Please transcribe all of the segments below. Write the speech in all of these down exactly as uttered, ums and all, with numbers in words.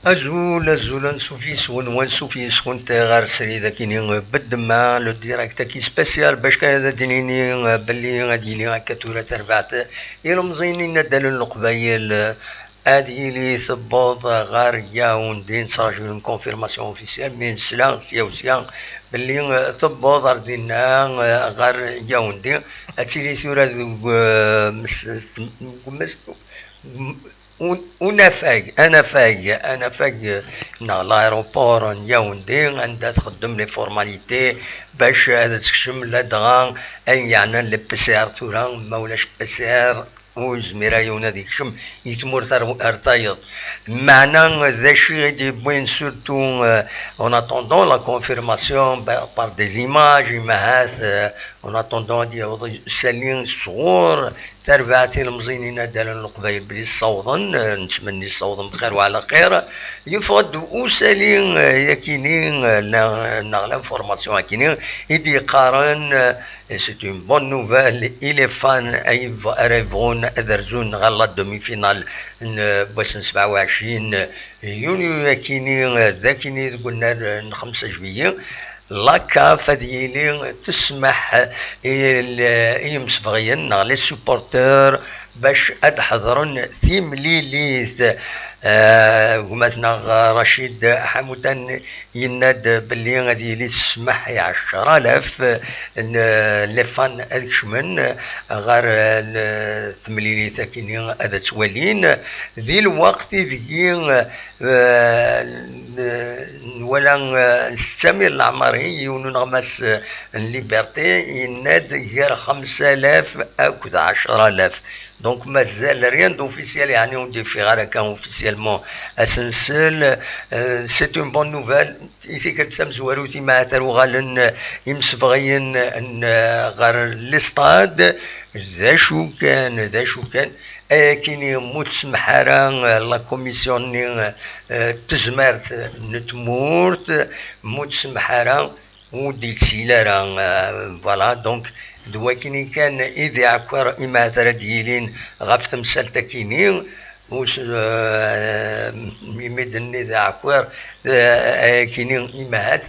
Azul, azul, ansuf yes-wen, wansuf yes-kent ɣer srid akini Beddemma, le direct aki spécial, bac kan ad d-nini belli ad yili akka tura tarbaɛt ilemẓiyen n inaddalen n Leqbayel, ad yili tewweḍ ɣer Yaoundé, nettṛaju une confirmation officielle, mais nesla sya u sya belli tewweḍ ar dinna, ɣer Yaoundé, ad tili tura deg, eh, mes-, deg mes-, un-, unafag, anafag, anafag, eh, neɣ l'aéroport n Yaoundé, anda txeddem les formalités bac ad tekcem ladɣa ayen yeɛnan les P C R tura, ma ulac P C R, ur yezmir ara yiwen ad yekcem i tmurt ar, ar tayeḍ. Meɛna d acu i d-yewwin, surtout, eh, en attendant la confirmation ba-, par des images, imahat, eh, en attendant ad yaweḍ usali sɣur tarbaɛt ilemẓiyen inaddalen n Leqbayel belli ssawḍen, eh, nettmenni ssawḍen bxir wa ɛla xir. Yeffeɣ-d usali, eh, yakini, eh, la-, neɣ l'information akini i d-yeqqaren, eh, et c'est une bonne nouvelle i les fans ay yebɣ-, ara yebɣun ad rzun ɣer la demi-finale n, eh, wass n sebɛa u ɛecrin yunyu akini, eh, d akini deg unnar, eh, n xemsa juillet. La CAF ad yili tesmeḥ i l-, i yimsebɣiyen neɣ les supporters bac ad ḥeḍren timlilit. Eh, gma-tneɣ Racid Ḥamutan yenna-d belli ad yili tesmeḥ i ɛecra alaf n les fans ad kecmen ɣer, eh, l-, temlilit akini ad tt-walin. Di lweqt ideg, eh, n-, nwala, eh, Samir Leɛmari, yiwen uneɣmas, eh, n Liberté, yenna-d gar xemsa alaf akked ɛecra alaf. Donc mazal rien d'officiel, yeɛni ur d-yeffiɣ ara kan officiellement asensel. Euh, c'est une bonne nouvelle. I tikkelt tamezwarut, imahat ar uɣalen, euh, imsebɣiyen, euh, n, euh, ɣer les stades. D acu kan, d acu kan, ayakini mu tsemmeḥ ara, euh, la commission-nni, euh, n tezmert n tmurt, mu tsemmeḥ ara, ur d-yettili ara, euh, voilà, donc d wakini kan i d iɛekkeṛ imahat ara d-yilin ɣef temsalt akini, us-, euh, imi d-nni d aɛekkeṛ, euh, akini imahat,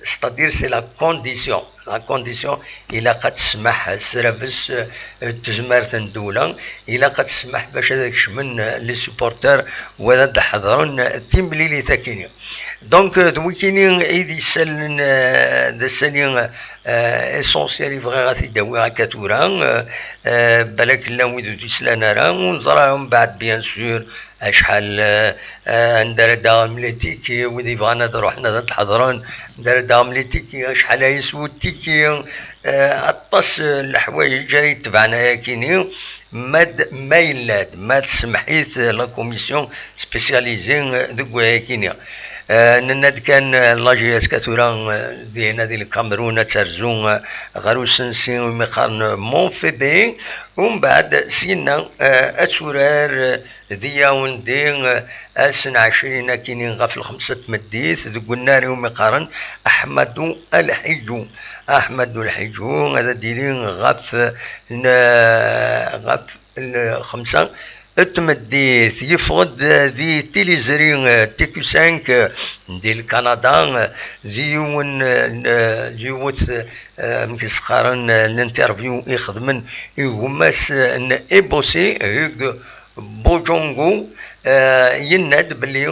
c'est-à-dire c'est la condition, la condition, ilaq ad tesmeḥ s rabes, euh, tezmert n ddewla, ilaq ad tesmeḥ bac ad kecmen, euh, les supporters, wa ad d-ḥeḍren timlilit akini. Donc, euh, d wikini i d isallen, euh, d asali, euh, essentiel i bɣiɣ ad t-id-awiɣ akka tura, euh, euh, balak llan wid ur d-islan ara, ur neẓra mbeɛd, bien sûr, acḥal, euh, euh, anda ara d-aɣem les tickets, wid yebɣan ad ruḥen ad ḥeḍren, anda ara d-aɣem les tickets, acḥal ay yeswa utiki, euh, aṭas, euh, n leḥwayeǧ ara yetebɛen ayakini, ma d-, ma yella-d, ma tsemmeḥ-it la commission spécialisée deg wayakini. Euh, nenna-d kan, euh, la J S K tura, euh, dinna di Lkamerun ad terzu, euh, ɣer usensi umi qqaren Montpébé, umbeɛd syenna, euh, ad turar, euh, di Yaoundé, euh, ass n ɛecrin akini ɣef lxemsa n tmeddit deg unnar iwumi qqaren Aḥmadu Alḥiǧu. Aḥmadu Alḥiǧu ad d-yili ɣef, euh, n-, ɣef lxemsa n tmeddit. Yeffeɣ-d di tiliẓri, euh, T Q cinq, euh, di Lkanada, euh, di yiwen, euh, n-, yiwet, euh, amek i s-qqaren, euh, l'interview i xedmen i gma-s, euh, n Ebossé, Hugues Bojongo, euh, yenna-d belli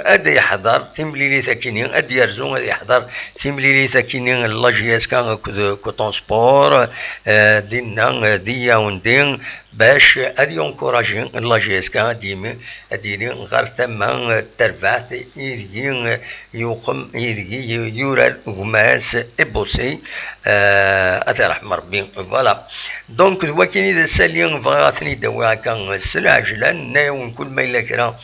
ad yeḥḍer timlilit akini, ad yerzu ad yeḥḍer timlilit akini n la J S K akked Coton Sport, euh, dinna, euh, di Yaoundé, bac ad yencouraji la J S K ad yimi, ad yili ɣer tama, euh, n terbaɛt ideg yuqem, ideg yurar gma-s Ebossé, euh, ad t-yerḥem Rebbi. Voilà. Donc, d wakini d asali bɣiɣ ad ten-id-awiɣ akka s lɛejlan, nenna-yawen kul ma yella kra,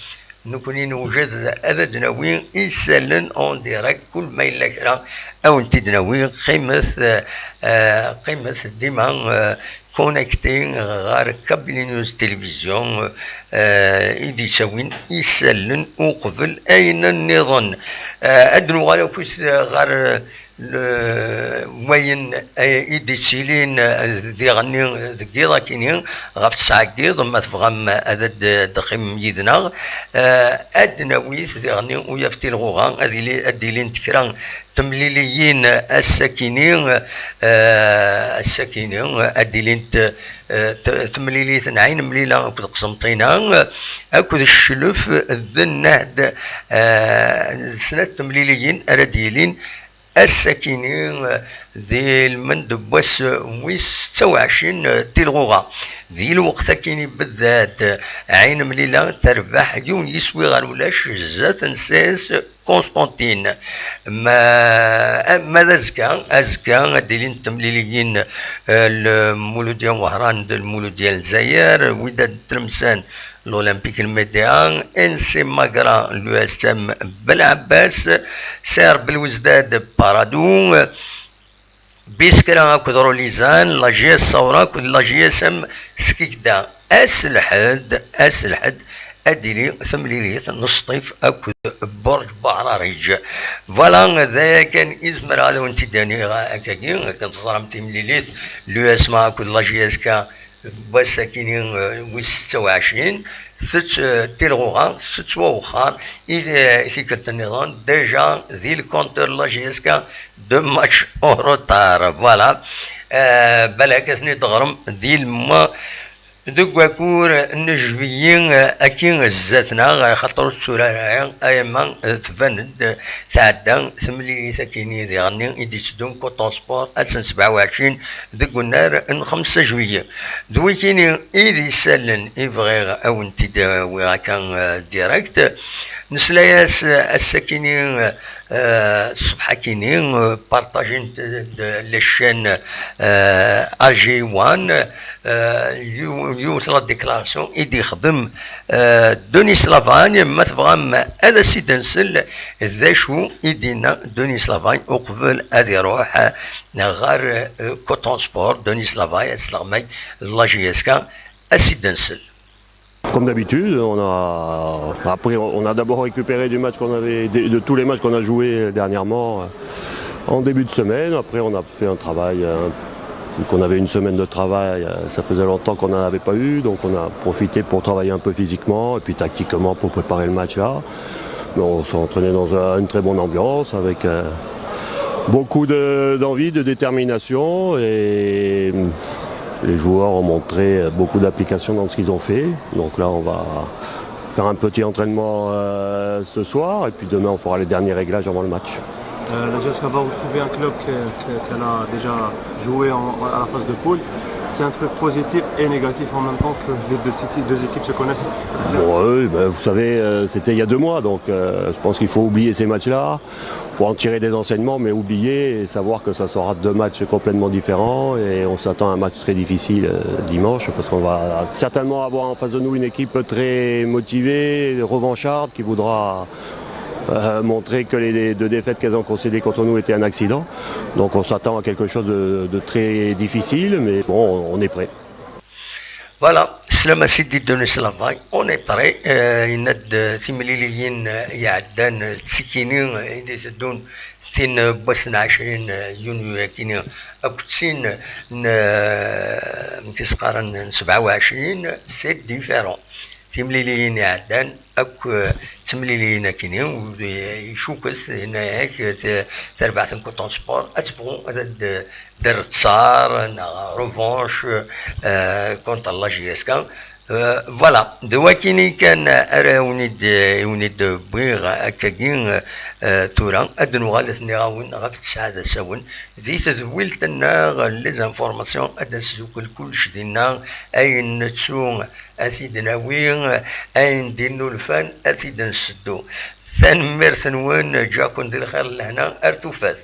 nekni newjed ad d-nawi isallen en direct, kul ma yella kra, ad wen-t-id-nawi. Qqimet, euh, qqimet dima, euh, connecté ɣer Kabylie News Télévision, euh, i d-yettawin isallen uqbel ayen nniḍen. Euh, ad nuɣal akkit ɣer wayen i d-ittilin diɣenni deg yiḍ akini ɣef tesɛa n yiḍ, ma tebɣam ad d-teqqimem yid-neɣ, ad d-nawi diɣenni uyaf tilɣuɣa, ad d-ilint kra temliliyin ass-akini, ass-akini ad d-ilint temlilit n Ɛin Mlila akked Qsenṭina akked Cclef d Nnehd, d snat temliliyin ara d-yilin ass-akini di lmend n wass wis setta u ɛecrin tilɣuɣa. Di lweqt akini beddat Ɛin Mlila terbeḥ yiwen yiswi ɣer ulac zdat n C S Constantine. Ma, ma d azekka, azekka ad d-ilint temliliyin, eh, Lmuludya Wehran d Lmuludya Lezzayer, Wydad Tlemsan, l'Olympique Lmédéa, N C Magra, l'U S M Belɛebbas, Ser Belwezdad, Paradou, Biskra akked Rulizan, la J S Saura akked la J S M Skikda. Ass Lḥedd, ass Lḥedd, ad d-tili temlilit n Sṭif akked Burǧ Bahrariǧ. Voilà, d aya kan i zemreɣ ad awen-t-id-iniɣ akkagi, akken teẓram timlilit, l'U S M A akked la J S K, wass-akini, eh, wis setta u ɛecrin, tett, eh, tilɣuɣa, tettwawexxer i, eh, tikkelt nniḍen, déjà di lcompteur n la J S K deux matchs en retard. Voilà. Eh, balak ad ten-id-teɣrem di lemma deg wakur n juillet, eh, akkin zdat-neɣ, axaṭer ur tetturar ara, ayama, eh, tban-d, eh, tɛedda temlilit akini diɣenni i d-itteddun Coton Sport ass n sebɛa u ɛecrin deg unnar n xemsa juillet. D wikini i d isallen i bɣiɣ a wen-t-id-awiɣ akka, eh, direct. Nesla-yas, eh, ass-akini, eh, ṣṣbeḥ-akini, eh, partajent-d les chaînes, eh, A G one, eh, yiw-, yiwet la déclaration i d-ixdem, eh, Denis Lavagne, ma tebɣam ad as-id-nsel d acu i d-yenna Denis Lavagne uqbel ad iruḥ, eh, ɣer, eh, Coton Sport, Denis Lavagne, ad sleɣmay la J S K, ad s-id-nsel. Comme d'habitude, on a, après, on a d'abord récupéré du match qu'on avait, de, de tous les matchs qu'on a joués dernièrement, euh, en début de semaine. Après, on a fait un travail, euh, vu qu'on avait une semaine de travail, euh, ça faisait longtemps qu'on n'en avait pas eu, donc on a profité pour travailler un peu physiquement et puis tactiquement pour préparer le match là. Mais on s'est entraîné dans un- une très bonne ambiance avec, euh, beaucoup de- d'envie, de détermination et les joueurs ont montré beaucoup d'application dans ce qu'ils ont fait. Donc là, on va faire un petit entraînement, euh, ce soir et puis demain, on fera les derniers réglages avant le match. Euh, la J S K va retrouver un club que- que- qu'elle a déjà joué en- à la phase de poule. C'est un truc positif et négatif en même temps que les deux, équipes- deux équipes se connaissent. Bon, oui, ben, vous savez, euh, c'était il y a deux mois, donc, euh, je pense qu'il faut oublier ces matchs-là, pour en tirer des enseignements, mais oublier et savoir que ça sera deux matchs complètement différents et on s'attend à un match très difficile, euh, dimanche parce qu'on va certainement avoir en face de nous une équipe très motivée, revancharde, qui voudra, euh, montrer que les deux défaites qu'elles ont concédées contre nous étaient un accident. Donc on s'attend à quelque chose de, de très difficile, mais bon, on est prêt. Voilà, teslam a Sidi Denis Lavagne, on est prêt. Euh, yenna-d, euh, timliliyin, euh, iɛeddan, euh, d tikini, euh, i d-iteddun, tin, euh, n wass n ɛecrin, euh, yunyu akini, akked tin n, euh, amek i s-qqaren, n sebɛa u ɛecrin, c'est différent. Timliliyin iɛeddan akk, eh, d timliliyin akini, ur, eh, icukket, yenna-yak, eh, t- tarbaɛt n Coton Sport ad tebɣu ad d- d rettar neɣ revanche, eh, contre la J S K. Eh, voilà, d wakini kan ara wen-id- i wen-id-wwiɣ akkagi, eh, tura ad nuɣal ad ten-iɣawen ɣef tesɛa d asawen di tedwilt-nneɣ, les informations, ad d-nesdukel kullec dinna, ayen nettu ad t-id-nawi, ayen d-innulfan ad t-id-nseddu. Tanemmirt-nwen, ǧǧaken di lxir n lehna ar tufat.